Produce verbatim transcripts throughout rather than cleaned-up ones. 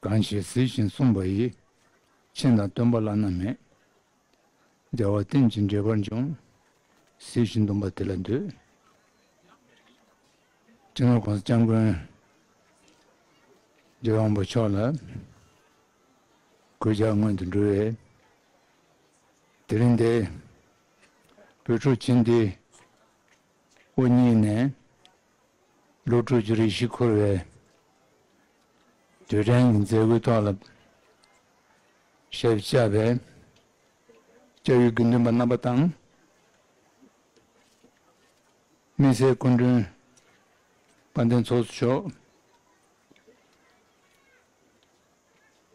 གང་ཞིག་གཟིགས་ཤིང་གསུངས་པ་ཡིས། མཁྱེན་དང་སྟོན་པ་བླ་ན་མེད། བདེ་བ་རྟེན་ཅིང་འབྲེལ་བར་འབྱུང་། གཟིགས་ཤིང་འདུམ་པ་དེ་ལ་འདུད། སྤྱི་ནོར་༸གོང་ས་༸སྐྱབས་མགོན་རྒྱལ་བའི་དབང་པོ་མཆོག་ལ་གུས་ཕྱག་སྔོན་དུ་འགྲོ་བས། དེ་རིང་འདིར་བོད་ཕྲུག་ཆེན་འདི་དབུ་བརྙེས་ནས་ལོ་དྲུག་ཅུ་རེ་བཞི་འཁོར་བའི་དུས་དྲན་གྱི་མཛད་སྒོའི་ཐོག་ལ་ཞབས་བཅགས་པའི་སྐྱབས་ཡུལ་དགེ་འདུན་པ་རྣམ་པ་དང་། དམིགས་བསལ་སྐུ་མགྲོན་དཔལ་ལྡན་ཚོགས་གཙོ་མཆོག་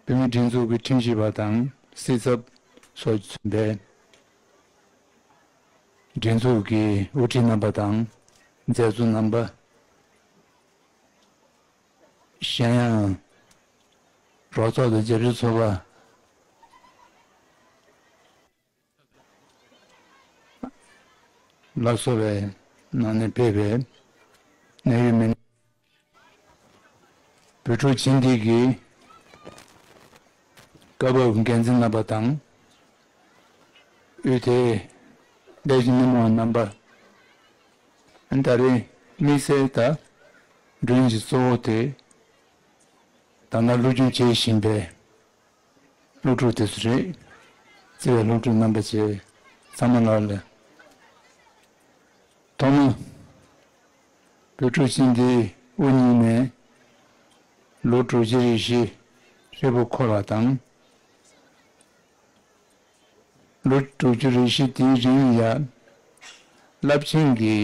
བོད་མིའི་སྒྲིག་འཛུགས་ཀྱི་ཁྲིམས་ཞིབ་པ་དང་སྲིད་ཚབ་སོགས་མཚོན་པའི་སྒྲིག་འཛུགས་ཀྱི་དབུ་ཁྲིད་རྣམ་པ་དང་མཛད་གཙོ་རྣམ་པ། གཞན་ཡང་རོགས་ཚོགས་དང་རྒྱབ་སྐྱོར་ཚོགས་པ་ལ་སོགས་པའི་ནང་ནས་ཕེབས་པའི་གནད་ཡོད་མི་སྣ། བོད་ཕྲུག་ཆེན་འདི་གི་སྐབས་བབ་འགན་འཛིན་རྣམ་པ་དང་། དབུས་མཐའི་ལས་བྱེད་སྣེ་མོ་བ་རྣམ་པ། ད་རེས་དམིགས་བསལ་དང་མགྲོན་གྱི་གཙོ་བོ་དེ་ད་ལྟ་སློབ་སྦྱོང་བྱེད་བཞིན་པའི་སློབ་ཕྲུག་དེ་ཚོ་རེད། བརྩེ་བའི་སློབ་ཕྲུག་རྣམ་པ་བཅས་ཚང་མ་ལ་ལ། ཐོག་མ་བོད་ཕྲུག་ཆེན་འདི་དབུ་བརྙེས་ནས་ལོ་དྲུག་ཅུ་རེ་བཞི་ཧྲིལ་པོ་འཁོར་བ་དང་། ལོ་དྲུག་ཅུ་རེ་བཞི་དེའི་རིང་ཡང་རླབས་ཆེན་གྱི་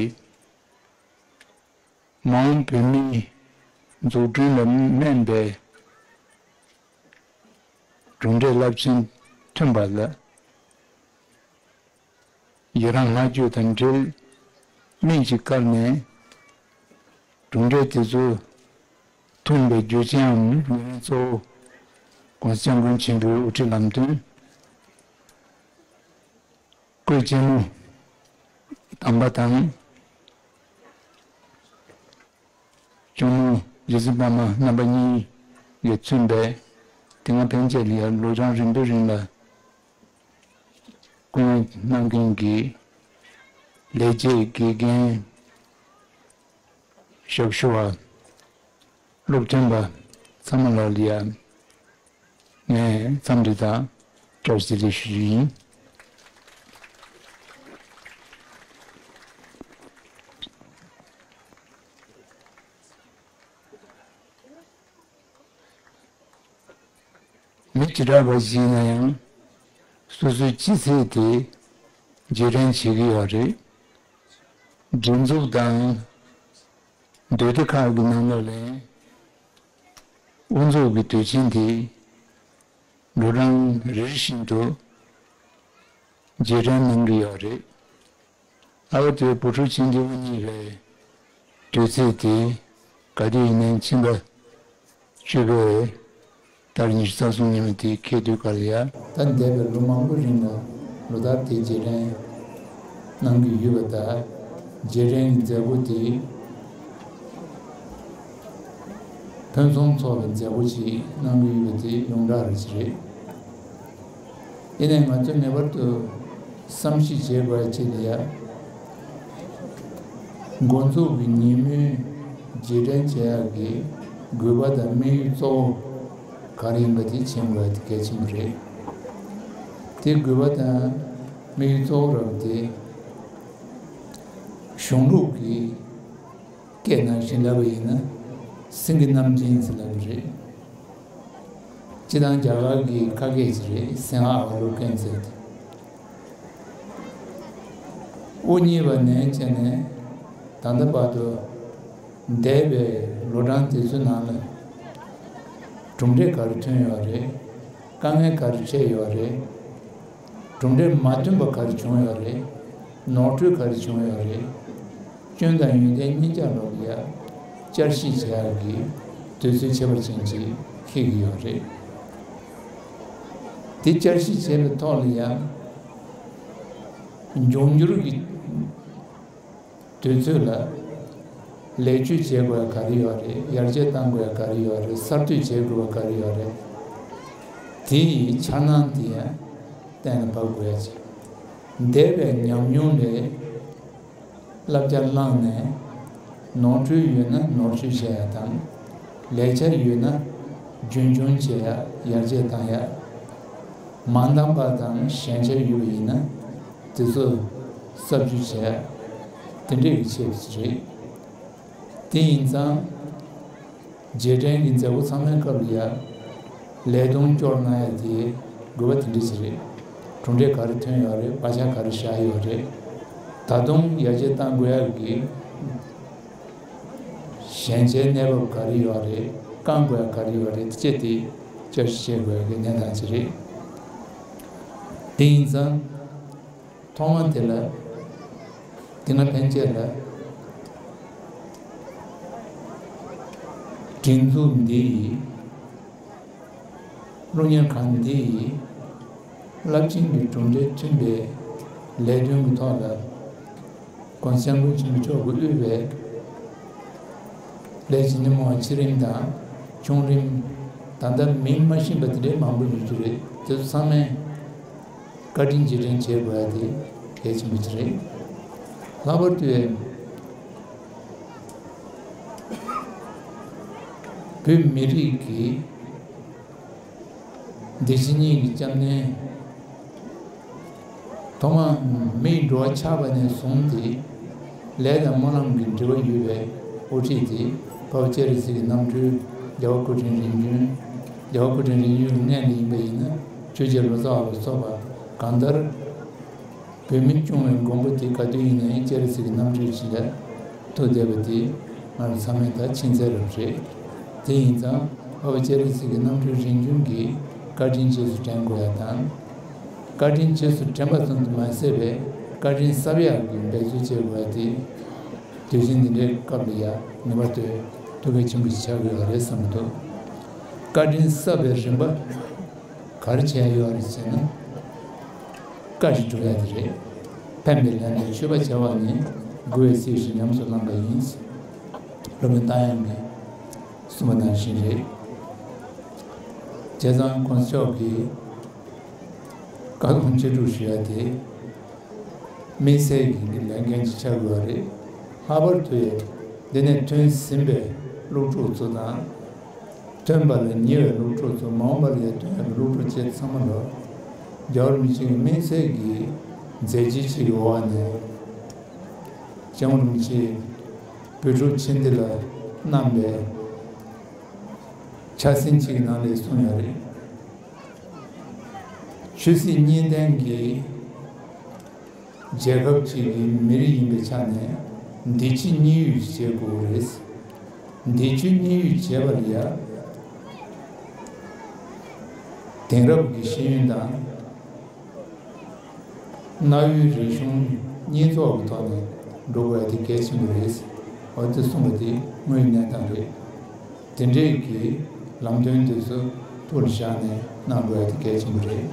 མ་འོངས་བོད་མིའི་འཛུགས་སྐྲུན་ལ་སྨན་པའི་གྲུབ་འབྲས་རླབས་ཆེན་ཐོན་པ་ལ་ཡི་རང་བསྔགས་བརྗོད་དང་འབྲེལ་སྨན་གྱིས་བཀར་ནས་གྲུབ་འབྲས་དེ་ཚོ་ཐོན་པའི་རྒྱུ་རྐྱེན་ནི་ངེད་རང་གཙོ་བོ་༸གོང་ས་༸སྐྱབས་མགོན་ཆེན་པོའི་དབུ་ཁྲིད་ལམ་སྟོན། སྐུའི་གཅེན་མོ་དམ་པ་དང་། གཅུང་མོ་རྗེ་བཙུན་པདྨ་རྣམ་པ་གཉིས་ཀྱིས་མཚོན་པའི་དེ་སྔ་ཕན་ཆད་ལ་ཡང་ལོ་གྲངས་རིང་པོའི་རིང་ལ་སྐུ་ངོ་གནང་མཁན་གྱི་ལས་བྱེད་དགེ་རྒན་ཞབས་ཞུ་བ། སློབ་སྟོན་པ་ཚང་མ་ལ་ཡང་ངས་འཚམས་འདྲི་དང་བཀྲ་ཤིས་བདེ་ལེགས་ཞུ་རྒྱུ་ཡིན། མི་ཇི་འདྲ་བ་ཞིག་ཡིན་ན་ཡང་སོ་སོའི་སྤྱི་ཚེ་དེ་རྗེས་དྲན་བྱེད་ཀྱི་ཡོད་རེད། སྒྲིག་འཛུགས་དང་སྡོད་སྡེ་ཁག་གི་ནང་ལོགས་ལ་དབུ་འཛུགས་ཀྱི་དུས་ཆེན་དེ་ལོ་གྲངས་རེ་རེ་བཞིན་དུ་རྗེས་དྲན་གནང་གི་ཡོད་རེད། ཨ་བ་དེ་བུ་ཕྲུག་ཆེན་འདི་དབུ་བརྙེས་པའི་དུས་ཚེས་དེ་ག་དུས་ཡིན་ནའི་ཕྱིན་པ་བཅུ་པའི་ཟླ་ཉི་ཤུ་རྩ་གསུམ་ཉིན་མོ་དེ་འཁེལ་དུས་ག་ལ་ཡ། ད་འདས་པའི་ལོ་མང་པོ་རིང་ལ་ལོ་ལྟར་དེ་རྗེས་དྲན་གནང་གི་ཡོད་པ་དང་། རྗེས་དྲན་གྱི་མཛད་སྒོ་དེ་ཕུན་སུམ་ཚོགས་པའི་མཛད་སྒོ་ཞིག་གནང་གི་ཡོད་པ་དེ་ཡོངས་གྲགས་རེད་ཅེས་རེད། ཡིན་ནའི་ང་ཚོས་ངེས་པར་དུ་བསམ་གཞིག་བྱེད་དགོས་ཡ་གཅིག་ལ་ཡ། འགོ་འཛུགས་ཀྱི་ཉིན་མོའི་རྗེས་དྲན་བྱེད་ཡག་གི་དགོས་པ་དང་དམིགས་ཡུལ་གཙོ་བོ་ག་རེ་ཡིན་པ་དེ་མཁྱེན་དགོས་ཡ་དེ་གལ་ཆེན་པོ་རེད། དེ་དགོས་པ་དང་དམིགས་ཡུལ་གཙོ་བོ་རབ་དེ་གཞུང་ལུགས་ཀྱི་སྐད་ནང་བཞིན་ལབ་པ་ཡིན་ན་སེང་གེ་གནམ་བྱན་ཟེར་ལབ་པ་རེད། སྤྱི་བཏང་རྒྱ་གར་གྱི་ཁ་སྐད་ཅིག་རེད། སེང་ཨ་བ་ལོ་ཀན་ཟེར་ཏེ། དབུ་བརྙེས་པ་ནས་བྱས་ནས་ད་ལྟ་བར་དུ་འདས་པའི་ལོ་གྲངས་དེ་ཚོའི་ནང་ལ་གྲུབ་འབྲས་ག་རེ་ཐོན་ཡོད་རེད། དཀའ་ངལ་ག་རེ་འཕྲད་ཡོད་རེད། གྲུབ་འབྲས་མ་ཐོན་པ་ག་རེ་བྱུང་ཡོད་རེད། ནོར་འཁྲུལ་ག་རེ་བྱུང་ཡོད་རེད། སྐྱོན་དང་ཡོན་ཏན་གཉིས་ཆར་ལོག་ཡ་བསྐྱར་ཞིབ་བྱེད་ཡག་གི་དུས་ཚོད་ཁྱད་པར་ཅན་ཅིག་འཁེལ་གྱི་ཡོད་རེད། དེ་བསྐྱར་ཞིབ་བྱེད་པའི་ཐོག་ལ་ཡང་འབྱུང་འགྱུར་གྱི་དུས་ཚོད་ལ་ ལེགས་བཅོས་བྱེད་དགོས་ཡ་ག་རེ་ཡོད་རེད། ཡར་རྒྱས་གཏང་དགོས་ཡ་ག་རེ་ཡོད་རེད། གསར་གཏོད་བྱེད་དགོས་པ་ག་རེ་ཡོད་རེད། དེ་ཡི་འཆར་སྣང་དེ་ཡང་གཏན་ལ་ཕབ་དགོས་ཡ་བྱས། འདས་པའི་ཉམས་མྱོང་ལས་བསླབ་བྱ་བླངས་ནས། ནོར་འཁྲུལ་ཡོད་ན་ནོར་བཅོས་བྱེད་ཡ་དང་། ལེགས་ཆ་ཡོད་ན་རྒྱུན་འཁྱོངས་བྱེད་ཡ། ཡར་རྒྱས་གཏང་ཡ། མ་འདང་པ་དང་ཞན་ཆ་ཡོད་པ་ཡིན་ན་དེ་ཚོ་གསབ་འཇུག་བྱེད་ཡ། དེ་འདྲའི་ཆེད་དུ་རེད། དེ་ཡིན་ཙང་། རྗེས་དྲན་གྱི་མཛད་སྒོ་ཚང་མའི་སྐབས་ལ་ཡ། ལས་དོན་སྐྱོར་གནང་ཡ་དེ་དགོས་པ་དེ་འདྲ་ཞིག་རེད། གྲུབ་འབྲས་ག་རེ་ཐོན་ཡོད་རེད། བག་ཆགས་ག་རེ་བཞག་ཡོད་རེད། ད་དུང་ཡར་རྒྱས་གཏང་དགོས་ཡ་གི་ཞན་ཆའི་གནས་བབ་ག་རེ་ཡོད་རེད། བསྐང་དགོས་ཡ་ག་རེ་ཡོད་རེད། དེ་བཅས་དེ་བསྐྱར་ཞིབ་བྱེད་དགོས་ཡ་གི་གནས་སྟངས་ཅིག་རེད། དེ་ཡིན་ཙང་། ཐོག་མ་དེ་ལ། དེ་སྔ་ཕན་ཆད་ལ། སྒྲིག་འཛུགས་འདི་ཡིས། སློབ་གཉེར་ཁང་འདི་ཡིས། རླབས་ཆེན་གྱི་གྲུབ་འབྲས་ཐོན་པའི་ལས་དོན་གྱི་ཐོག་ལ། ༸གོང་ས་༸སྐྱབས་མགོན་ཆེན་པོ་མཆོག་གིས་དབུས་པའི་ལས་བྱེད་སྣེ་མོ་བ་ཆེ་རིམ་དང་ཆུང་རིམ། ད་ལྟ་མིང་མ་ཤེས་པ་དེ་འདྲའི་མང་པོ་ཡོད་ཀྱི་རེད། དེ་ཚོ་ཚང་མས་བཀའ་དྲིན་རྗེས་དྲན་བྱེད་དགོས་ཡ་དེ་གལ་ཆེན་པོ་ཅིག་རེད། ལྷག་པར་དུ་བོད་མི་རིགས་ཀྱི་བདེ་སྐྱིད་གཉིས་ཀྱི་སྐྱབས་གནས། ཐོག་མ་མིའི་འགྲོ་བ་ཆགས་པ་ནས་བཟུང་སྟེ། ལས་དང་སྨོན་ལམ་གྱི་འབྲེལ་བ་ཡོད་པའི་དབུ་ཁྲིད་དེ་འཕགས་པ་སྤྱན་རས་གཟིགས་ཀྱི་རྣམ་སྤྲུལ་རྒྱལ་བ་སྐུ་ཕྲེང་རིམ་བྱོན། རྒྱལ་བ་སྐུ་ཕྲེང་རིམ་བྱོན་གྱི་མངལ་ནས་ཡིན་པ་ཡིན་ན་ཆོས་རྒྱལ་ལོ་ཙཱ་བ་ལ་སོགས་པ་གང་ལྟར། བོད་མི་སྐྱོང་བའི་མགོན་པོ་དེ་ག་དུས་ཡིན་ན་ཡང་སྤྱན་རས་གཟིགས་ཀྱི་རྣམ་སྤྲུལ་ཅིག་ལ་ཐུག་བསྡད་པ་དེ་ང་རང་ཚང་མས་ད་མཁྱེན་གསལ་རབ་རེད། དེ་ཡིན་ཙང་འཕགས་པ་སྤྱན་རས་གཟིགས་ཀྱི་རྣམ་སྤྲུལ་རིམ་བྱོན་གྱིས་བཀའ་དྲིན་རྗེས་སུ་དྲན་དགོས་ཡ་དང་། བཀའ་དྲིན་རྗེས་སུ་དྲན་པ་ཙམ་དུ་མ་ཟད་པའི་བཀའ་དྲིན་གསབ་ཡག་གི་འབད་རྩོལ་བྱེད་དགོས་ཡ་དེ། དུས་ཆེན་འདི་འདྲའི་སྐབས་ལ་ཡ་ངེས་པར་དུ་ཐུགས་གལ་ཆེན་པོ་ཞིག་ཆགས་ཀྱི་ཡོད་རེད་བསམ་གྱི་འདུག་བཀའ་དྲིན་གསབ་པའི་རིམ་པ། ག་རེ་བྱས་ཡོད་རེད་ཟེར་ན། བཀའ་ཞིག་སྒྲུབ་ཡ་དེ་རེད། ཕན་པའི་ལན་དུ་མཆོད་པ་བྱ་བ་ནི། མགུ་བའི་ཚིགས་བཞིན་ཉམས་སུ་བླང་བ་ཡིན། སློབ་དཔོན་རྟ་དབྱངས་ཀྱིས་གསུངས་པ་ནང་བཞིན་རེད། བྱས་ཙང་༸གོང་ས་མཆོག་གིས་བཀའ་དགོངས་གཅེས་སྒྲུབ་ཞུ་ཡ་དེ། དམིགས་བསལ་གྱི་ལས་འགན་ཅིག་ཆགས་དགོས་པ་རེད། ལྷག་པར་དུ་ཡང་འདི་ནས་ཐོན་ཟིན་པའི་སློབ་ཕྲུག་ཚོ་དང་། ཐོན་པ་ལ་ཉེ་བའི་སློབ་ཕྲུག་ཚོ་མ་འོངས་པ་ལ་ཡང་ཐོན་ཡག་གི་སློབ་ཕྲུག་བཅས་ཚང་མ་ལ་རྒྱལ་བ་རིན་པོ་ཆེ་གི་དམིགས་བསལ་གྱི་མཛད་རྗེས་ཆེ་བའི་འོག་ནས། སྐྱབས་མགོན་རིན་པོ་ཆེས་བོད་ཕྲུག་ཆེན་འདི་ལ་གནང་པའི་ཕྱག་སེང་གཅིག་གི་ནང་ལ་གསུངས་ཡོད་རེད། ཆོས་སྲིད་གཉིས་ལྡན་གྱི་རྒྱལ་ཁབ་ཅིག་གི་མི་རིགས་ཡིན་པའི་ཆ་ནས་བདེ་སྐྱིད་གཉིས་ཡོད་བྱེད་དགོས་རེད། བདེ་སྐྱིད་གཉིས་ཡོད་བྱེད་པ་ལ་ཡ། དེང་རབས་ཀྱི་ཤེས་ཡོན་དང་། གནའ་བོའི་རིག་གཞུང་གཉིས་ཚོགས་ཀྱི་ཐོག་ནས་འགྲོ་དགོས་ཡ་དེ་གལ་ཆེན་པོ་རེད། འོ་དེ་གསུངས་པ་དེ་དངོས་ཡོད་གནས་སྟངས་རེད། དེ་འདྲའི་གི་ལམ་སྟོན་དེ་ཚོ་ཐུགས་ལ་བཞག་ནས་གནང་དགོས་ཡ་དེ་གལ་ཆེན་པོ་རེད།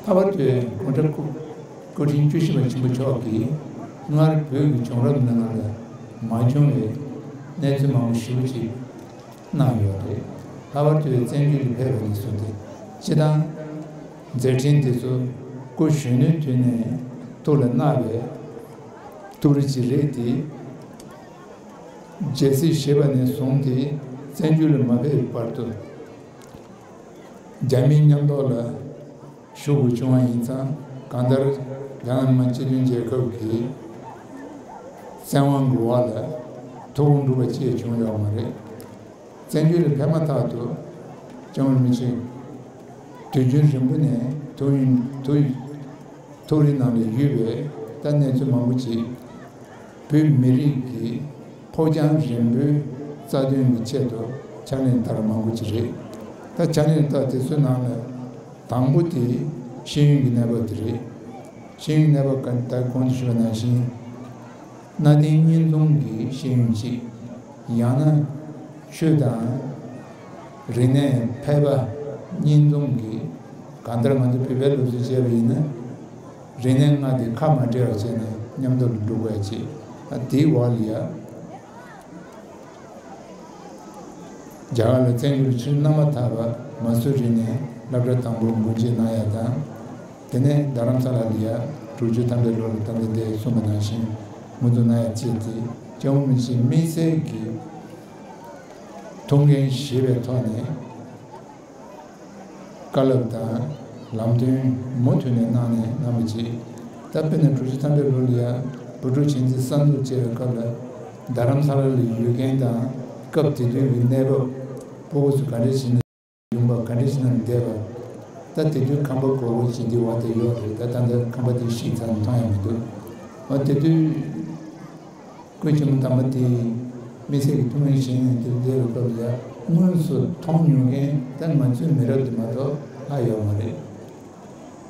ལྷག་པར་དུ་༸གོང་ས་སྐུ་སྐུ་ཕྲེང་བཅུ་བཞི་པ་ཆེན་པོ་མཆོག་གིས་སྔར་བོད་ཀྱི་བྱུང་རབས་ནང་ལ་མ་བྱུང་བའི་གནས་ཚུལ་མང་པོ་ཞེ་པོ་ཅིག་གནང་ཡོད་རེད། ལྷག་པར་དུ་བཙན་བྱོལ་དུ་ཕེབས་པ་ནས་བཟུང་སྟེ་སྤྱི་བཏང་མཛད་འཕྲིན་དེ་ཚོ་སྐུ་གཞོན་ནུའི་དུས་ནས་ཐུགས་ལ་བརྣག་པའི་ཐུགས་རེ་ཅིག་རེད་དེ། རྒྱལ་སྲིད་བཞེས་པ་ནས་བཟུང་སྟེ་བཙན་བྱོལ་ལ་མ་ཕེབས་པའི་བར་དུ་རྒྱ་མིའི་མཉམ་ཐོག་ལ་ཞུགས་དགོས་བྱུང་བ་ཡིན་ཙང་། གང་ལྟར་རྒྱ་ནག་མི་དམངས་སྤྱི་མཐུན་རྒྱལ་ཁབ་ཀྱི་བཙན་དབང་གི་འོག་ལ་ཐུགས་དགོངས་གྲུབ་པ་ཅིག་བྱུང་ཡོད་མ་རེད། བཙན་བྱོལ་ལ་ཕེབས་མ་ཐག་ཏུ་སྐྱབས་མགོན་རིན་པོ་ཆེ་དུས་རྒྱུན་རིང་པོ་ནས་ཐུགས་ཡུན་ཐུགས་ཐུགས་རེ་ནང་ལ་ཡོད་པའི་ད་གནས་ཚུལ་མང་པོ་ཅིག་བོད་མི་རིགས་ཀྱི་ཕོ་རྒྱང་རིང་པོའི་རྩ་དོན་གྱི་ཆེད་དུ་ཕྱག་ལེན་བསྟར་མང་པོ་ཅིག་རེད། ད་ཕྱག་ལེན་བསྟར་དེ་ཚོའི་ནང་ལ་དང་པོ་དེ་ཤེས་ཡོན་གྱི་གནས་བབ་དེ་རེད། ཤེས་ཡོན་གནས་བབ་ག་ད་གོང་དུ་ཞུས་པ་ནང་བཞིན། གནའ་དེང་གཉིས་འཛོམས་ཀྱི་ཤེས་ཡོན་གཅིག་ཡང་ན་ཆོས་དང་རིག་གནས་ཕལ་པ་གཉིས་འཛོམས་ཀྱི། གང་ལྟར་ང་ཚོ་བོད་པའི་ལོ་རྒྱུས་བྱས་པ་ཡིན་ན། རིག་གནས་ལྔ་དེ་ཁ་མ་བྲལ་བ་བྱས་ནས་མཉམ་དུ་འགྲོ་དགོས་ཡ་ཅིག་ཨ་དེའི་འོག་ལ་ཡ་ རྒྱ་གར་ལ་བཙན་བྱོལ་ཆོས་རྣམ་པར་དག་པ་མ་སུ་རི་ནས་སློབ་གྲྭ་དང་པོ་འགོ་འབྱེད་གནང་ཡ་དང་། དེ་ནས་རྡ་རམ་ས་ལ་ལ་ཡ་དྲུག་ཅུ་ཐམ་པའི་ལོ་ལ་ད་ལྟ་འདས་གསུངས་པ་ནང་བཞིན་མུ་མཐུད་གནང་ཡ་བཅས་ཏེ། སྐྱབས་མགོན་རིན་པོ་ཆེ་དམིགས་བསལ་གྱི་ཐུགས་འགན་བཞེས་པའི་ཐོག་ནས། བཀའ་སློབ་དང་ལམ་སྟོན་མུ་མཐུད་ནས་གནང་ནས་གནང་བ་བྱས། ད་དཔེར་ན་དྲུག་ཅུ་ཐམ་པའི་ལོ་ལ་ཡ་བོད་ཕྲུག་ཆེན་འཛིན་གསར་འཛུགས་བྱས་པའི་སྐབས་ལ། རྡ་རམ་ས་ལ་ལ་ཡོད་མཁན་དང་སྐབས་དེ་དུས་ཀྱི་གནས་བབ། སྤོ་བོ་ཚོ་ག་འདྲས་བྱས་ནས་ཡོང་པ། ག་འདྲས་བྱས་ནས་བསྡད་པ། ད་དེ་དུས་ཁང་པ་སྒོར་སྒོར་བྱེད་འདི་བ་དེ་ཡོད་རེད། ད་ད་ལྟ་ཁང་པ་དེ་བཤིག་ཚར་ནས་མཐོང་ཡ་མི་འདུག་འོ་དེ་དུས། སྐུ་ཆེན་མོ་དམ་པ་དེས་དམིགས་བསལ་གྱི་ཐུགས་འགན་བཞེས་ནས་དེ་འདས་པའི་སྐབས་ལ་དངོས་སུ་མཐོང་མྱོང་མཁན་ད་ང་ཚོའི་མི་རབས་དེ་མ་གཏོགས་ལྷག་ཡོད་མ་རེད།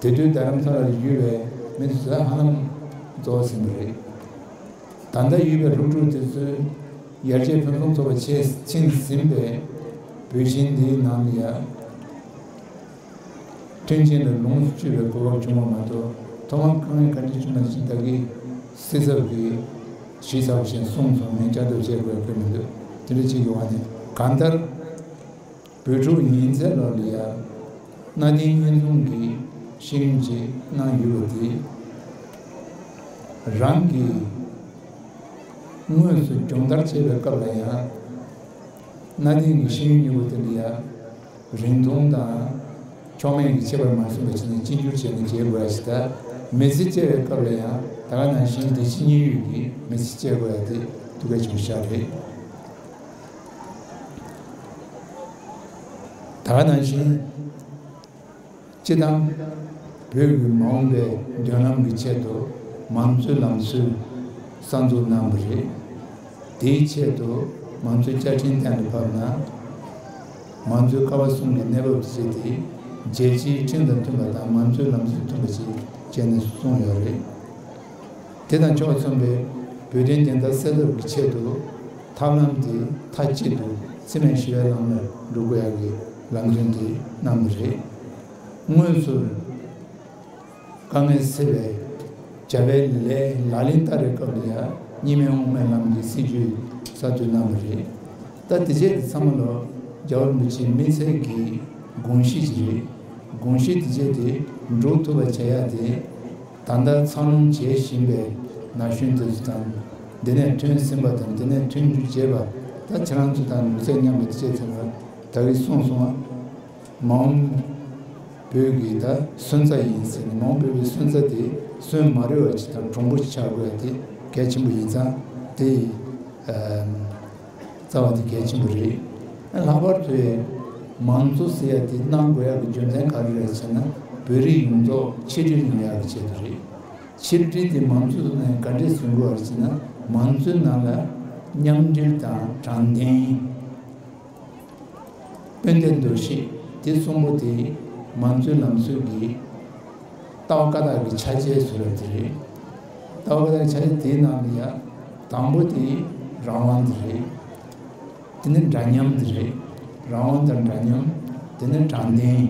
དེ་དུས་རྡ་རམ་ས་ལ་ཡོད་པའི་མི་ཚོ་ཧ་ལམ་རྫོགས་ཟིན་པ་རེད། ད་ལྟ་ཡོད་པའི་སློབ་ཕྲུག་དེ་ཚོས་ཡར་རྒྱས་ཕུན་སུམ་ཚོགས་པ་ཆེ་ཕྱིན་ཟིན་པའི་བོད་ཞིང་འདིའི་ནང་ལ་ཡ། མཐུན་རྐྱེན་ལ་ལོངས་སུ་སྤྱོད་པའི་གོ་སྐབས་བྱུང་བ་མ་གཏོགས། ཐོག་མར་དཀའ་ངལ་ག་འདྲ་བྱུང་བ་ཞིག་ད་གིན་སྲིད་ཚབ་ཀྱིས་ཞུས་ཚར་བ་བཞིན་གསུངས་སོང་། ངས་བསྐྱར་ཟློས་བྱེད་དགོས་ཀྱི་མི་འདུག་དེ་འདྲ་ཅིག་གི་བ་ནས་གང་ལྟར་བོད་ཕྲུག་ཡིན་ཚད་ལོ་ལ་ཡ་གནའ་དེང་གཉིས་འཛོམས་ཀྱི་ཤེས་ཡོན་ཅིག་གནང་ཡོད་པ་དེ་རང་གིས་དངོས་སུ་སྦྱོང་བརྡར་བྱེད་པའི་སྐབས་ལ་ཡང་། གནའ་དེང་གི་ཤེས་ཡོན་སྙིང་པོ་དེ་འདྲ་ཡང་རིང་ཐུང་དང་ཕྱོགས་མེད་ཀྱི་ཁྱད་པར་མ་སོན་པ་བྱས་ནས་གཅིག་གྱུར་བྱས་ནས་བྱེད་དགོས་ཡ་ཞིག་དང་། མི་ཚེ་སྐྱེལ་བའི་སྐབས་ལ་ཡང་ད་ག་ནང་བཞིན་བདེ་སྐྱིད་མཉན་ཡོད་ཀྱི་མི་ཚེ་སྐྱེལ་དགོས་ཡ་དེ་ཐུགས་གལ་ཆེན་པོ་ཞིག་རེད། ད་ག་ནང་བཞིན། སྤྱི་བཏང་བོད་ཀྱི་མ་འོངས་པའི་མདུན་ལམ་གྱི་ཆེད་དུ་མང་གཙོའི་ལམ་སྲོལ་གསར་འཛུགས་གནང་བ་རེད། དེའི་ཆེད་དུ་མང་གཙོའི་བཅའ་ཁྲིམས་གཏན་ལ་ཕབ་ན། མང་གཙོའི་ཀ་བ་གསུམ་གྱི་གནས་བབ་ཀྱི་ཆེད་དུ་རྒྱལ་སྤྱིའི་ཁྲིམས་དང་མཐུན་པ་དང་མང་གཙོའི་ལམ་སྲོལ་མཐུན་པ་ཞིག་བྱས་ནས་གསུངས་ཡོད་རེད། དེ་དང་ཕྱོགས་མཚུངས་པའི་བོད་དོན་བདེན་མཐའ་གསལ་ཐབས་ཀྱི་ཆེད་དུ་ཐབས་ལམ་དེ་མཐའ་གཅིག་ཏུ་འཚེ་མེད་ཞི་བའི་ལམ་ལ་འགྲོ་དགོས་ཡག་གི་ལམ་སྟོན་དེ་གནང་བ་རེད། དངོས་སུ་དཀའ་ངལ་སེལ་བའི་བྱ་བའི་ལས་ལག་ལེན་བསྟར་བའི་སྐབས་ལ་ཡང་གཉིས་སྨན་དབུ་མའི་ལམ་གྱི་སྲིད་བྱུས་གསར་གཏོད་གནང་བ་རེད། ད་དེ་རྗེས་དེ་ཚང་མ་ལ་རྒྱལ་བ་རིན་པོ་ཆེའི་དམིགས་བསལ་གྱི་དགོངས་གཞི་ཅིག་རེད། དགོངས་གཞི་དེ་རྗེས་དེ་འགྲུབ་ཐུབ་པ་བྱ་ཡག་དེ། ད་ལྟ་འཚར་ལོངས་བྱེད་བཞིན་པའི་ན་གཞོན་དེ་ཚོ་དང་། འདི་ནས་ཐོན་ཟིན་པ་དང་འདི་ནས་ཐོན་རྒྱུ་བྱེད་པ། ད་ཁྱེད་རང་ཚོ་དང་ལུས་རྩལ་མཉམ་པའི་བཅས་ཚེ་ལ་ད་གིན་གསུངས་སོང་ང་། མ་འོངས་བོད་ཀྱི་ད་སོན་རྩ་ཡིན་ཟེར་ནས། མ་འོངས་བོད་པའི་སོན་རྩ་དེ་སོན་མ་རུལ་བ་ཅིག་དང་གྲུང་པོ་ཆགས་དགོས་ཡ་དེ་གལ་ཆེན་པོ་ཡིན་ཙང་། དེ་ཡི་རྩ་བ་དེ་གལ་ཆེན་པོ་རེད། ལྷག་པར་དུ་མང་གཙོ་ཟེར་ཡ་དེ་གནང་དགོས་ཡ་གི་རྒྱུ་མཚན་ག་རེ་རེད་ཟེར་ན། བོད་རིགས་ཡོངས་རྫོགས་ཆིག་སྒྲིལ་ཡོང་ཡ་གི་ཆེད་དུ་རེད། ཆིག་སྒྲིལ་དེ་མང་གཙོ་ནས་ག་འདྲས་བཟོ་དགོས་རེད་ཟེར་ན། མང་གཙོའི་ནང་ལ་མཉམ་འབྲེལ་དང་དྲང་བདེན། དཔལ་ལྡན་འདུ་ཤེས། དེ་གསུམ་པོ་དེ་མང་གཙོའི་ལམ་སྲོལ་གྱི་ལྟ་བ་བཀའ་རྟགས་ཀྱི་ཆ་བྱད་བཟོ་རབས་དེ་རེད། ལྟ་བ་བཀའ་རྟགས་ཀྱི་ཆ་བྱད་དེའི་ནང་ནས་ཡང་དང་པོ་དེ་རང་དབང་དེ་རེད། དེ་ནས་འདྲ་མཉམ་དེ་རེད། རང་དབང་དང་འདྲ་མཉམ། དེ་ནས་དྲང་བདེན།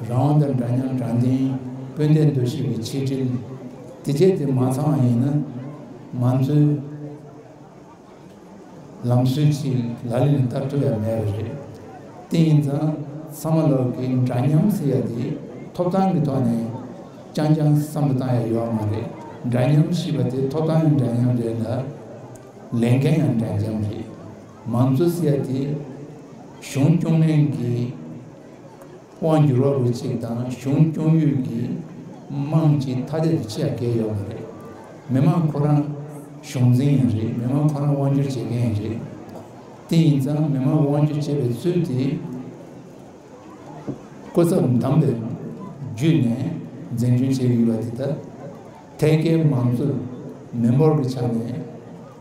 རང་དབང་དང་འདྲ་མཉམ། དྲང་བདེན། དཔལ་ལྡན་འདུ་ཤེས་ཀྱི་ཆིག་སྒྲིལ། དེ་བྱས་དེ་མ་ཚང་བ་ཡིན་ན་མང་གཙོའི་ལམ་སྲོལ་ཅིག་ལག་ལེན་ལ་བསྟར་ཐུབ་ཡ་མེད་པ་རེད། དེ་ཡིན་ཙང་ཚང་མ་ལོག་གི་འདྲ་མཉམ་ཟེར་ཡ་དེ་ཐོབ་ཐང་གི་ཐོག་ནས་རྐྱང་རྐྱང་བསམ་བློ་བཏང་ཡ་ཡོད་མ་རེད། འདྲ་མཉམ་ཞེས་པ་དེ་ཐོབ་ཐང་ཡང་འདྲ་མཉམ་རེད་ལ། ལས་འགན་ཡང་འདྲ་མཉམ་རེད། མང་གཙོ་ཟེར་ཡ་དེ་གཞུང་སྐྱོང་མཁན་གྱི་དབང་བསྒྱུར་བ་རུ་གཅིག་དང་། གཞུང་སྐྱོང་ཡུལ་གྱི་དམངས་ཀྱི་ཐ་དད་དུ་ཕྱེ་ཡ་གལ་ཡོད་མ་རེད། མི་མང་ཁོ་རང་གཞུང་འཛིན་ཡང་རེད། མི་མང་ཁོ་རང་དབང་བསྒྱུར་བྱེད་མཁན་ཡང་རེད། དེ་ཡིན་ཙང་མི་མང་དབང་བསྒྱུར་བྱེད་པའི་ཚུལ་དེ་སྐུ་ཚབ་བདམས་པའི་བརྒྱུད་ནས་འཛིན་སྐྱོང་བྱེད་ཀྱི་ཡོད་པ་དེ་ལྟར། ཐད་ཀའི་མང་གཙོ་མི་འབོར་གྱི་ཆ་ནས།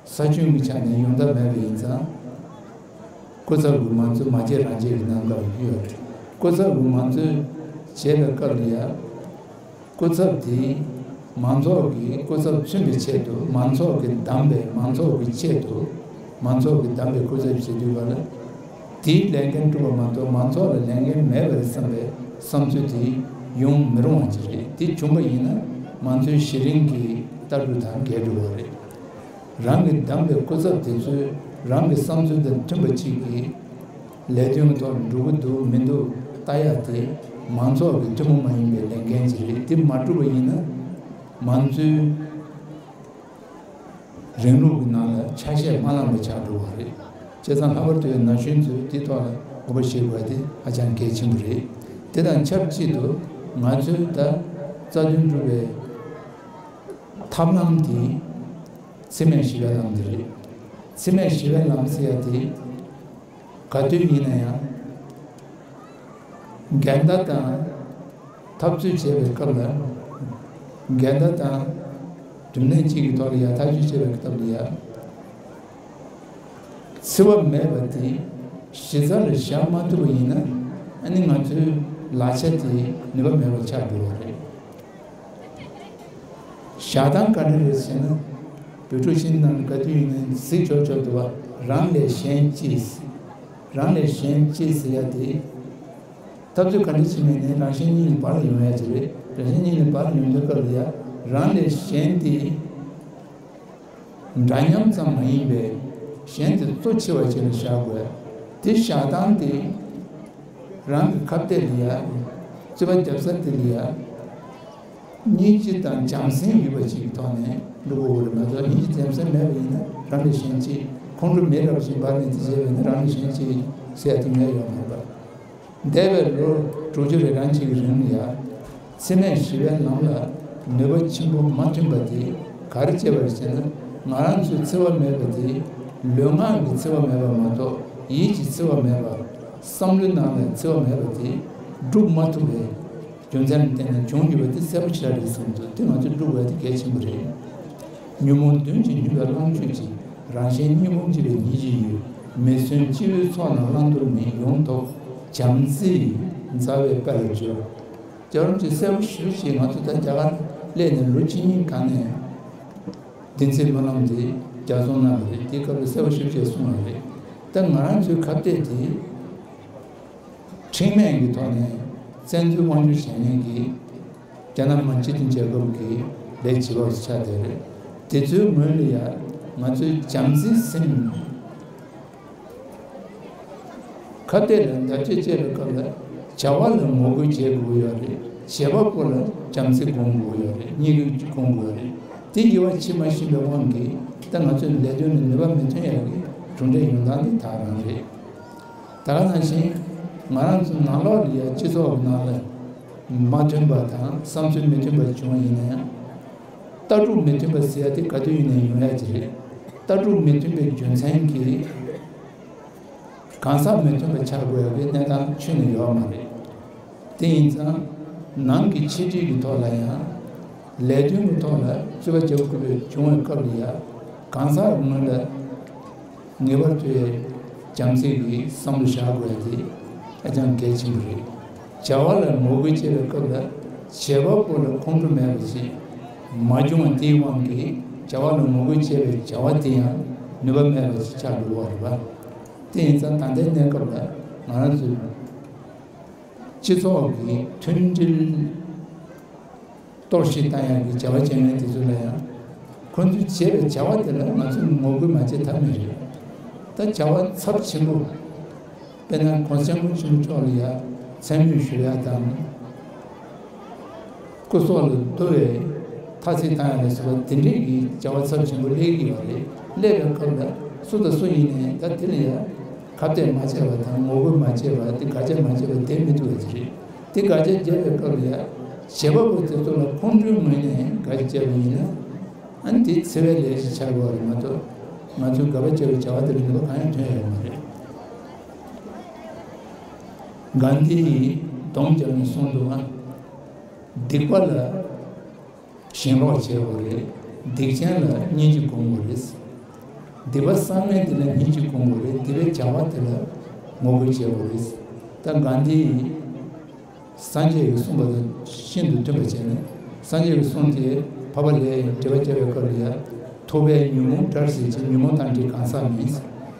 ས་ཁྱོན་གྱི་ཆ་ནས་ཡོང་ཐབས་མེད་པ་ཡིན་ཙང་། སྐུ་ཚབ་ཀྱི་མང་གཙོ་མ་བྱེད་རང་བྱེད་ཀྱི་རྣམ་གཞག་ཡོད་རེད། སྐུ་ཚབ་ཀྱི་མང་གཙོ་བྱེད་པའི་སྐབས་ལ་ཡང་། སྐུ་ཚབ་དེས་མང་ཚོགས་ཀྱི་སྐུ་ཚབ་མཚོན་པའི་ཆེད་དུ། མང་ཚོགས་ཀྱིས་བདམས་པའི། མང་ཚོགས་ཀྱི་ཆེད་དུ་མང་ཚོགས་ཀྱིས་བདམས་པའི་སྐུ་ཚབ་བྱེད་དུས་ག་ལ། དེའི་ལས་འགན་སྒྲུབ་པ་མ་གཏོགས་མང་ཚོགས་ལ་ལས་འགན་མེད་པ་རེད་བསམ་པའི་བསམ་ཚུལ་དེ་ཡོང་མི་རུང་བ་ཅིག་རེད། དེ་བྱུང་བ་ཡིན་ན་མང་གཙོའི་གཞི་རིམ་གྱི་ལྟ་གྲུབ་དང་འགལ་འགྲོ་བ་རེད། རང་གིས་བདམས་པའི་སྐུ་ཚབ་དེ་ཚོས་ རང་གི་བསམ་ཚུལ་དང་མཐུན་པ་གཅིག་གིས་ལས་དོན་གྱི་ཐོག་ལ་འགྲོ་གི་འདུག་མི་འདུག་ལྟ་ཡག་དེ་མང་ཚོགས་ཀྱི་ཐུན་མོང་མ་ཡིན་པའི་ལས་འགན་ཅིག་རེད། དེ་མ་བསྒྲུབས་པ་ཡིན་ན་མང་གཙོའི་རིང་ལུགས་ཀྱི་ནང་ལ་ཆ་ཤས་མ་ལངས་པ་ཆགས་འགྲོ་བ་རེད། བྱས་ཙང་ལྷག་པར་དུ་ན་གཞོན་ཚོས་དེའི་ཐོག་ལ་དགོངས་པ་བཞེས་དགོས་པ་དེ་ཧ་ཅང་གལ་ཆེན་པོ་རེད། དེ་དང་ཆབས་ཅིག་ཏུ་ང་ཚོས་ད་རྩ་དོན་སྒྲུབ་པའི་ཐབས་ལམ་དེ་འཚེ་མེད་ཞི་བའི་ལམ་དེ་རེད། འཚེ་མེད་ཞི་བའི་ལམ་ཟེར་ཡ་དེ་ག་དུས་ཡིན་ན་ཡང་འགལ་ཟླ་དང་འཐབ་རྩོད་བྱེད་པའི་སྐབས་ལ། འགལ་ཟླ་དང་སྒྲིབ་གནས་གཅིག་གི་ཐོག་ལ་ཡ་ཐག་གཅོད་བྱེད་པའི་སྐབས་ལ་ཡ། འཚེ་བ་མེད་པ་དེ་གཞི་རྩ་ལ་བཞག་མ་ཐུབ་པ་ཡིན་ན། ཨ་ནི་ང་ཚོའི་ལག་ཆ་དེ་ནུས་པ་མེད་པ་ཆགས་འགྲོ་བ་རེད། བཞག་སྟངས་ག་འདྲ་རེད་ཟེར་ན། བོད་ཕྲུག་ཤིང་ནང་ག་དུས་ཡིན་ནའི་གཟིགས་ཆོག་ཆོག་འདུག་བ། རང་ལས་གཞན་གཅེས། རང་ལས་གཞན་གཅེས་ཟེར་ཡ་དེ། འཐབ་རྩོད་ག་འདྲ་བྱེད་མིན་ནི་རང་གཞན་གཉིས་ནི་བར་ལ་ཡོང་ཡ་ཅིག་རེད། རང་གཞན་གཉིས་ནི་བར་ལ་ཡོང་དུས་སྐབས་ལ་ཡ། རང་ལས་གཞན་དེ་འདྲ་མཉམ་ཙམ་མ་ཡིན་པའི་གཞན་དེ་གཙོ་ཆེ་བ་ཅིག་ལ་བཞག་དགོས། དེ་བཞག་སྟངས་དེ་རང་གི་ཁ་གཏད་ལ་ཡ། རྩོད་པ་རྒྱབ་ས་དེ་ལ་ཡ། སྙིང་རྗེ་དང་བྱམས་སེམས་ཡོད་པ་ཅིག་གི་ཐོག་ནས་འགྲོ་དགོས་རེད་མ་གཏོགས། སྙིང་རྗེ་བྱམས་སེམས་མེད་པ་ཡིན་ན་རང་ལས་གཞན་གཅེས། ཁོང་ཁྲོ་མེད་འདྲ་པོ་ཞིག་འབར་ནས་དེ་བྱས་པ་ཡིན་ན་རང་ལས་གཞན་གཅེས་ཟེར་ཡ་དེ་ངས་ཡོད་མ་རེད་པ། འདས་པའི་ལོ་དྲུག་ཅུ་རེ་གྲངས་ཅིག་གི་རིང་ལ་ཡ། འཚེ་མེད་ཞི་བའི་ལམ་ལ་ནུས་པ་ཆེན་པོ་མ་ཐོན་པ་དེ་ག་རེ་བྱས་པ་རེད་ཟེར་ན། ང་རང་ཚོའི་འཚེ་བ་མེད་པ་དེ་ལུས་ངག་གི་འཚེ་བ་མེད་པ་མ་གཏོགས། ཡིད་ཀྱི་འཚེ་བ་མེད་པ། བསམ་བློའི་ནང་ལ་འཚེ་བ་མེད་པ་དེ་སྒྲུབ་མ་ཐུབ་པའི་རྒྱུ་མཚན་ལ་བརྟེན་ནས་བྱུང་ཡོད་པ་དེ་གསལ་པོ་ཞེ་དྲག་རེད་བསམ་འདུག་དེ་ང་ཚོས་སྒྲུབ་དགོས་ཡ་དེ་གལ་ཆེན་པོ་རེད། ཉོན་མོངས་གདོན་གྱིས་མྱོས་པའི་ལོངས་སྤྱོད་ཅིག་རང་གཞན་གཉིས་ཕུང་འཆི་བའི་ཉེས་བྱས་ཡོད། མི་གསོན་སྤྱི་བོའི་ཚོགས་རྣམས་བླང་དོར་མེད། ཡོངས་རྫོགས་བྱམས་བརྩེའི་མཛའ་བའི་དཔལ་ལ་སྦྱོར། རྒྱལ་བ་རིན་པོ་ཆེས་གསལ་པོ་ཞེ་པོ་ཅིག་ང་ཚོ་ད་རྒྱ་གར་སླེབས་ནས་ལོ་གཅིག་གཉིས་གང་ནས་བདེན་ཚིག་སྨོན་ལམ་དེ་རྒྱ་གསུང་གནང་བ་རེད། དེའི་སྐབས་ལ་གསལ་པོ་ཞེ་པོ་ཅིག་གསུངས་པ་རེད། ད་ང་རང་ཚོའི་ཁ་གཏད་དེ་ཁྲིམས་མེད་ཀྱི་ཐོག་ནས་བཙན་འཛུལ་དབང་སྒྱུར་བྱས་མཁན་གྱི་རྒྱ་ནག་མི་དམངས་སྤྱི་མཐུན་རྒྱལ་ཁབ་ཀྱི་ལས་བྱེད་པ་ཆགས་བསྡད་རེད། དེ་ཚོའི་ངོས་ལ་ཡ་ང་ཚོའི་བྱམས་བརྩེའི་སེམས། ཁ་གཏད་ལ་བརྡབ་གཅོད་བྱེད་པའི་སྐབས་ལ་བྱ་བ་ལ་ངོ་རྒོལ་བྱེད་དགོས་ཡོད་རེད། བྱེད་པ་པོ་ལ་བྱམས་བརྩེ་སྒོམ་དགོས་ཡོད་རེད། གཉིས་ཀ་སྒོམ་དགོས་རེད། དེ་དབྱེ་བ་ཕྱེ་མ་ཤེས་པའི་དབང་གིས་ད་ང་ཚོའི་ལས་དོན་ལ་ནུས་པ་མི་ཐོན་ཡག་གི་གྲུབ་འབྲས་ཡོང་སྟངས་དེ་དག་རང་རེད། ད་ག་ནང་བཞིན་ང་རང་ཚོ་ནང་ལོགས་ལ་ཡ་སྤྱི་ཚོགས་ཀྱི་ནང་ལ་མ་མཐུན་པ་དང་བསམ་ཚུལ་མི་མཐུན་པ་བྱུང་བ་ཡིན་ན་ཡང་། ལྟ་གྲུབ་མི་མཐུན་པ་ཟེར་ཡ་དེ་ག་དུས་ཡིན་ནའི་ཡོང་ཡ་ཅིག་རེད། ལྟ་གྲུབ་མི་མཐུན་པའི་རྒྱུ་མཚན་གྱིས་གང་ཟག་མི་མཐུན་པ་ཆགས་དགོས་ཡ་གི་གནས་སྟངས་ཁྱོན་ནས་ཡོད་མ་རེད། དེ་ཡིན་ཙང་ནང་གི་ཆེ་འབྲིང་གི་ཐོག་ལ་ཡང་ལས་དོན་གྱི་ཐོག་ལ་རྩོད་པ་རྒྱག་དགོས་པའི་བྱུང་བའི་སྐབས་ལ་ཡ་གང་ཟག་ངོས་ལ་ངེས་པར་དུ་བྱམས་བརྩེ་གི་བསམ་བློ་བཞག་དགོས་ཡ་དེ་ཧ་ཅང་གལ་ཆེན་པོ་རེད། བྱ་བ་ལ་ངོ་རྒོལ་བྱེད་པའི་སྐབས་ལ་བྱེད་པ་པོ་ལ་ཁོང་ཁྲོ་མེད་པ་ཞིག་མ་བྱུང་བ་དེའི་དབང་གིས་བྱ་བ་ལ་ངོ་རྒོལ་བྱེད་པའི་བྱ་བ་དེ་ཡང་ནུས་པ་མེད་པ་ཞིག་ཆགས་འགྲོ་བ་རེད་པ། དེ་ཡིན་ཙང་ད་ལྟའི་གནས་སྐབས་ལ་ང་རང་ཚོའི་སྤྱི་ཚོགས་ཀྱི་མཐུན་སྒྲིལ་གཏོར་བཤིག་བཏང་ཡག་གི་བྱ་བ་བྱེད་མཁན་དེ་ཚོ་ལ་ཡང་ཁོང་ཚོས་བྱས་པའི་བྱ་བ་དེ་ལ་ང་ཚོས་ངོ་རྒོལ་མ་བྱེད་ཐབས་མེད་རེད། ད་བྱ་བ་ཚབས་ཆེན་པོ། དཔེར་ན་༸གོང་ས་༸སྐྱབས་མགོན་ཆེན་པོ་མཆོག་ལ་ཡ་མཚན་སྨད་ཞུ་ཡ་དང་། སྐུ་སྲོག་ལ་བསྡོ་བའི་ཐ་ཚིག་བཏང་ཡ་ལ་སོགས་པ་དེ་འདྲས་ཀྱི་བྱ་བ་ཚབས་ཆེན་པོ་སླེབས་ཀྱི་ཡོད་རེད། སླེབས་པའི་སྐབས་ལ་སུ་དང་སུ་ཡིན་ནའི་ད་དེ་ལ་ཡ་ཁ་གཏད་མ་བྱས་པ་དང་ངོ་རྒོལ་མ་བྱས་པ་དེ་དགག་བྱ་མ་བྱས་པ་བསྡད་མི་ཐུབ་པ་ཅིག་རེད། དེ་དགག་བྱ་བརྒྱབ་པའི་སྐབས་ལ་ཡ་བྱེད་པ་པོ་དེ་ཚོ་ལ་ཁོང་ཁྲོའི་ངོས་ནས་དགག་བྱ་བརྒྱབ་པ་ཡིན་ན། ཨ་ནི་དེ་འཚེ་བའི་ལས་ཤིག་ཆགས་ཀྱི་ཡོད་རེད་མ་གཏོགས། ང་ཚོས་དགག་པ་བྱས་པའི་བྱ་བ་དེ་ལ་ནུས་པ་གང་ཡང་ཐོན་ཡོད་མ་རེད། གྷན་དྷི་ཡིས་གདོང་བརྒྱབ་ནས་གསུངས་འདུག་ཨ། སྡིག་པ་ལ་ཞེན་ལོག་བྱེད་དགོས་རེད། སྡིག་ཅན་ལ་སྙིང་རྗེ་སྒོམ་དགོས་རེད། སྡིག་པ་བསགས་མཁན་དེ་ལ་སྙིང་རྗེ་སྒོམ་དགོས་རེད། སྡིག་པའི་བྱ་བ་དེ་ལ་ངོ་རྒོལ་བྱེད་དགོས་རེད། ད་གྷན་དྷི་ཡིས་སངས་རྒྱས་ཀྱིས་གསུངས་པ་དང་ཤིན་ཏུ་མཐུན་པ་བྱས་ནས། སངས་རྒྱས་ཀྱི་གསུང་དེ་འཕགས་པ་ལྷས་འགྲེལ་པ་བརྒྱབ་པའི་སྐབས་ལ་ཡ། ཐུབ་པས་ཉོན་མོངས་བྲལ་ཟེར་ཅིང་། ཉོན་མོངས་དང་བྲལ་གང་ཟག་མིན།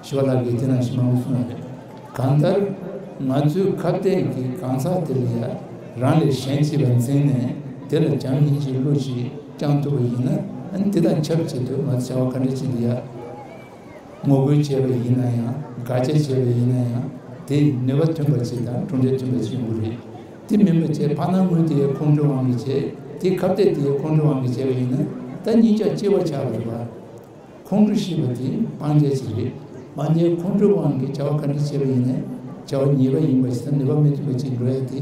ཞི་བ་ལྷ་གིས་དེ་ནང་བཞིན་མང་པོ་གསུངས་པ་རེད། གང་ལྟར་ང་ཚོའི་ཁ་གཏད་ཀྱི་གང་ཟག་དེ་ལ་ཡ་རང་ལས་གཞན་གཅེས་པ་འཛིན་ནས་དེ་ལ་བྱམས་སྙིང་རྗེའི་བློ་ཞིག་བཅངས་ཐུབ་པ་ཡིན་ན། ཨ་ནི་དེ་དང་ཆབས་ཅིག་ཏུ་ང་ཚོ་བྱ་བ་ག་འདྲ་ཅིག་ལ་ཡ། ངོ་རྒོལ་བྱས་པ་ཡིན་ན་ཡང་། དགག་བྱ་བྱས་པ་ཡིན་ན་ཡང་། དེ་ནུས་པ་ཐོན་པ་ཅིག་དང་གྲུབ་འབྲས་ཐོན་པ་ཅིག་ཡོང་གི་རེད། དེ་མིན་པ་བྱས་ཕར་སྣང་ངོས་དེ་ཡང་ཁོང་ཁྲོའི་དབང་གིས་བྱས། དེ་ཁ་གཏད་དེ་ཡང་ཁོང་ཁྲོའི་དབང་གིས་བྱས་པ་ཡིན་ན། ད་གཉིས་ཆ་གཅིག་པ་ཆགས་པ་རེད་པ། ཁོང་ཁྲོ་ཞེས་པ་དེ་སྤང་བྱ་ཅིག་རེད། སྤང་བྱའི་ཁོང་ཁྲོའི་དབང་གིས་བྱ་བ་ག་འདྲ་བྱས་པ་ཡིན་ནའི་བྱ་བ་ཉེས་པ་ཡིན་པ་ཞིག་དང་ནུས་པ་མི་ཐོན་པ་ཅིག་འགྲོ་ཡ་དེ་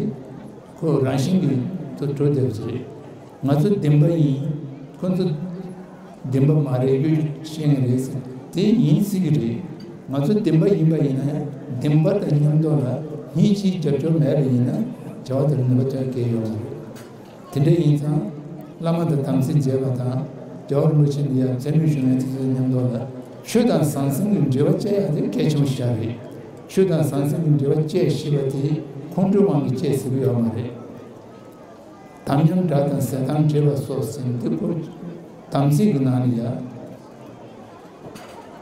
ཁོ་རང་བཞིན་གྱིས་དུ་འགྲོ་བསྡད་པ་ཅིག་རེད། ང་ཚོ་བདེན་པ་ཡིན། ཁོ་ཚོ་བདེན་པ་མ་རེད། གཡོ་སྒྱུ་བཤད་མཁན་རེད་ཟེར། དེ་ཡིན་སྲིད་ཀྱི་རེད། ང་ཚོ་བདེན་པ་ཡིན་པ་ཡིན་ན་ཡང་། བདེན་པ་དང་མཉམ་དུ་ལ་སྙིང་རྗེའི་རྒྱབ་སྐྱོར་མེད་པ་ཡིན་ན་བྱ་བ་དེར་ནུས་པ་ཐོན་གལ་ཡོད་མ་རེད། དེ་འདྲ་ཡིན་ཙང་། བླ་མ་དང་དམ་ཚིག་མཛད་པ་དང་། རྒྱལ་བ་རིན་པོ་ཆེ་འདི་ཡང་མཚན་སྨད་ཞུ་མཁན་དེ་ཚོའི་མཉམ་དུ་ལ་ཆོས་དང་ཟང་ཟིང་གི་འབྲེལ་བ་བཅད་ཡ་དེ་གལ་ཆེན་པོ་ཞིག་རེད། ཆོས་དང་ཟང་ཟིང་གི་འབྲེལ་བ་བཅད་ཤེས་པ་དེ་ཁོང་ཁྲོའི་དབང་གིས་བཅད་ཟེར་གྱི་ཡོད་མ་རེད། དམ་ཉམས་དགྲ་དང་ཟས་དང་འདྲེས་པ་སོགས་ཟེར་འདི་ཁོ་དམ་ཚིག་གི་ནང་ནས་ཡ།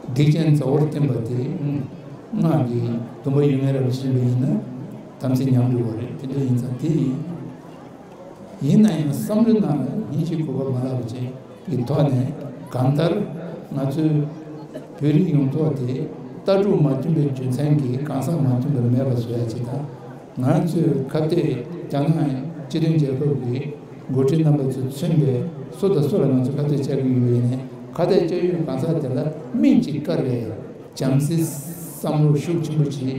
སྡིག་ཅན་མཛའ་བོར་བསྟེན་པ་དེ་སྔགས་ཀྱི་སྡོམ་པ་ཡོད་མཁན་རབ་ཅིག་ཡིན་པ་ཡིན་ན་དམ་ཚིག་ཉམས་འགྲོ་བ་རེད། དེ་འདྲ་ཡིན་ཙང་དེ་ཡིན། ཡིན་ན་ཡང་བསམ་བློའི་ནང་ལ་ཡིན་གཅིག་གུས་པ་མ་བརླག་པ་ཅིག་གི་ཐོག་ནས། གང་ལྟར་ང་ཚོའི་བོད་རིགས་ཡོངས་རྫོགས་དེ་ལྟ་གྲུབ་མ་མཐུན་པའི་རྒྱུ་མཚན་གྱིས་གང་ཟག་མ་མཐུན་པར་མེད་པ་བཟོ་ཡ་ཅིག་དང་། ང་ཚོས་ཁ་གཏད། རྒྱ་ནག་སྤྱི་མཐུན་རྒྱལ་ཁབ་ཀྱི་འགོ་ཁྲིད་རྣམ་པ་ཚོས་མཚོན་པའི་སུ་དང་སུ་ལ་ང་ཚོས་ཁ་གཏད་བཅག་གི་ཡོད་པ་ཡིན་ནའི། ཁ་གཏད་བཅག་ཡུལ་གང་ཟག་དེ་ལ་སྨན་གཅིག་བཀར་བའི་བྱམས་བརྩེའི་བསམ་བློ་ཤུགས་ཆེན་པོ་ཅིག་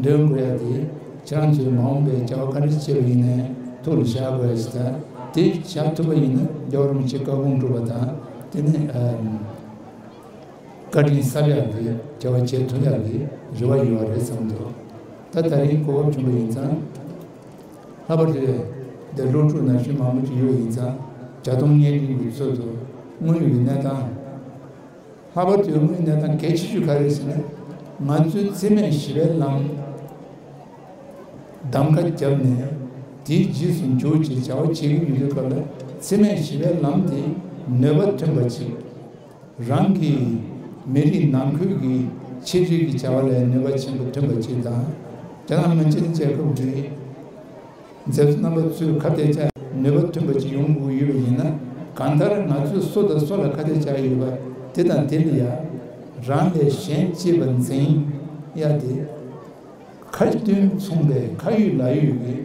འདོན་དགོས་ཡ་དེ། ཁྱེད་རང་ཚོས་མ་འོངས་པའི་བྱ་བ་ག་འདྲ་བྱེད་པ་ཡིན་ནའི་ཐུགས་ལ་བཞག་དགོས་ཡ་ཞིག་དང་། དེ་བཞག་ཐུབ་པ་ཡིན་ན་རྒྱལ་བ་རིན་པོ་ཆེའི་བཀའ་དགོངས་སྒྲུབ་པ་དང་། དེ་ནས་ཨ། བཀའ་དྲིན་གསབ་ཡག་གི་བྱ་བ་བྱེད་ཐུབ་ཡག་གི་རེ་བ་ཡོད་རེད་བསམ་འདུག་ད་ད་རིང་གོ་སྐབས་བྱུང་བ་ཡིན་ཙང་། ལྷག་པར་དུ་འདིར་སློབ་ཕྲུག་ན་གཞོན་མང་པོ་ཅིག་ཡོད་ཡིན་ཙང་། བརྒྱ་སྟོང་སྙན་སྒྲོན་གྱི་ཚུལ་དུ་དངོས་ཡོད་ཀྱི་གནས་སྟངས། ལྷག་པར་དུ་དངོས་ཡོད་གནས་སྟངས་གལ་ཆེ་ཤོས་ག་རེ་ཟེར་ན། ང་ཚོའི་འཚེ་མེད་ཞི་བའི་ལམ་གདམ་ཁ་བརྒྱབ་ནས། དེའི་རྗེས་སུ་འཇུག་ཅེས་བྱ་བ་བྱེད་ཀྱི་ཡོད་དུས་སྐབས་ལ། འཚེ་མེད་ཞི་བའི་ལམ་དེ་ནུས་པ་ཐོན་པ་ཅིག་རང་གི་མི་རིགས་ནང་ཁུལ་གྱི་ཆེད་སྒྲིག་གི་བྱ་བ་ལ་ནུས་པ་ཆེན་པོ་ཐོན་པ་ཅིག་དང་། རྒྱ་ནག་མི་དབང་སྤྱི་མཐུན་རྒྱལ་ཁབ་ཀྱི་མཛད་གཙོ་རྣམ་པ་ཚོས་ཁ་གཏད་བཅག་ནུས་པ་ཐོན་པ་ཅིག་ཡོང་དགོས་ཡོད་པ་ཡིན་ན། གང་ལྟར་ང་ཚོས་སུ་དང་སུ་ལ་ཁ་གཏད་བཅག་ཡོད་པ་དེ་དང་དེ་ལ་ཡ། རང་ལས་གཞན་གཅེས་པར་འཛིན་ཡ་དེ། ཁ་ཏོན་མཚུངས་པའི་ཁ་ཡོད་ལག་ཡོད་ཀྱི་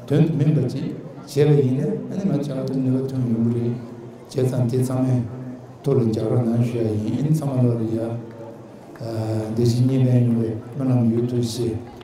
དོན་དུ་མིན་པ་ཅིག་བྱས་པ་ཡིན་ན། ཨ་ནི་ང་ཚོ་ལ་ནུས་པ་ཐོན་ཡོང་གི་རེད། བྱས་ཙང་དེ་ཚང་མས་ཐུགས་ལ་འཇགས་རོགས་གནང་ཞུ་ཡ་ཡིན། ཚང་མ་ལོ་ལ་ཡ། བདེ་སྐྱིད་གཉིས་ལྡན་ཡོང་བའི་སྨོན་ལམ་ཡོད། ཐུགས་རྗེ་ཆེ།